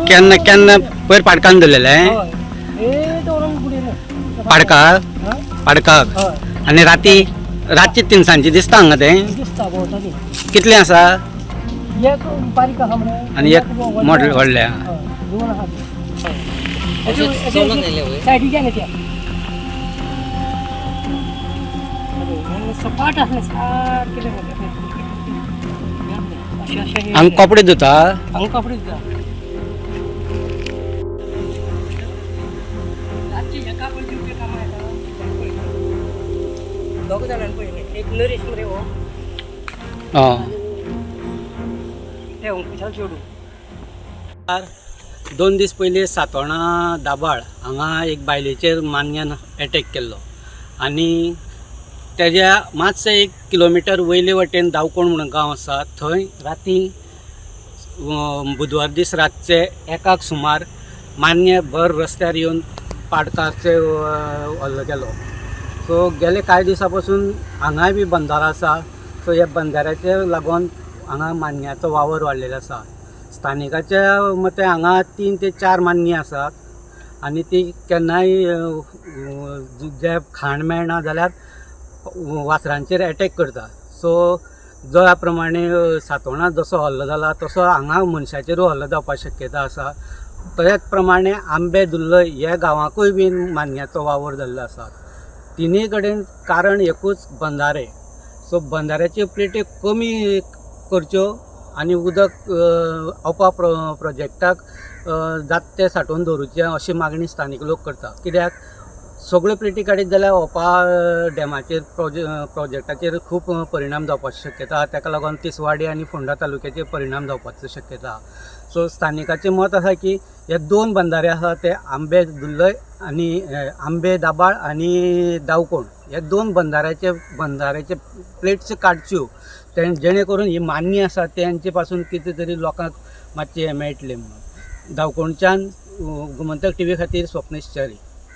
केन्ना केन्ना पयर पाडकान धरलेले? पाडकाक पाडकाक. आनी राती रातची तिनसांची दिसता हांगा तें? दिसता भोंवतणी. कितलें आसा? एक बारीक आसा म्हणे. आनी एक मोडले व्हडलें आहा. दोन आसा. सायडीच्यान येत्या सपाट आसलें सारकें. अशें अशें. हांगा कपडे धुता? हांगा कपडे धुता. दोग जाणांनी पळयलें, एक नरेश मरे हो. हय. ते अंकुशाल चेडूं. 2 दीस पयलीं सातोणा दाबाळ हांगा एक बायलेचेर मानग्यान एटॅक केल्लो आनी तेज्या मातशें 1 किलोमिटर वयले वटेन दावकोण म्हणून गांव आसा, थंय राती बुधवार दीस रातचे 1क सुमार मान्य भर रस्त्यार येवन पाडकाचे हल्लो केलो. सो गेले कांय दिसां पासून हांगाय बी बंदारो आसा. सो ह्या बंदाऱ्याचे लागून हांगा मानग्याचो वावर वाडलेलो आसा. स्थानिकाच्या मते हांगा 3 ते 4 मान्नी आसात आनी ती केन्नाय जे खाण मेळना जाल्यार वासरांचेर एटॅक करता. सो ज्या प्रमाणे सातोणा जसो हल्लो जाला तसो हांगा मनशाचेरूय हल्लो जावपाक शक्यता आसा. तेच प्रमाणे आंबे दुल्लय ह्या गांवांकूय बीन मानग्याचो वावर जाल्लो आसा. तिनूय कडेन कारण एकूच, बंदारे. सो बंदाऱ्याच्यो प्लेट्यो कमी करच्यो आनी उदक ओपा प्रोजेक्टाक जाता तें सांठोवन दवरुचें अशी मागणी स्थानीक लोक करता. कित्याक सगळ्यो प्लेटी काडीत जाल्यार ओपा डॅमाचेर प्रोजेक्टाचेर खूब परिणाम जावपाची शक्यता आहा. ताका लागून तिसवाडी आनी फोंडा तालुक्याचेर परिणाम जावपाचो शक्यता आहा. सो स्थानिकाचें मत आसा की हे दोन बंदारे आसा ते आंबे दुल्लय आनी आंबे दाबाळ आनी दावकोण, हे दोन बंदाऱ्याचे प्लेट्स काडच्यो ते जेणे करून ही मान्य आसा तेंचे पासून कितें तरी लोकांक मातशें हें मेळटलें म्हणून. दावकोणच्यान गोमंतक टीव्ही खातीर स्वप्नेश च्यारी.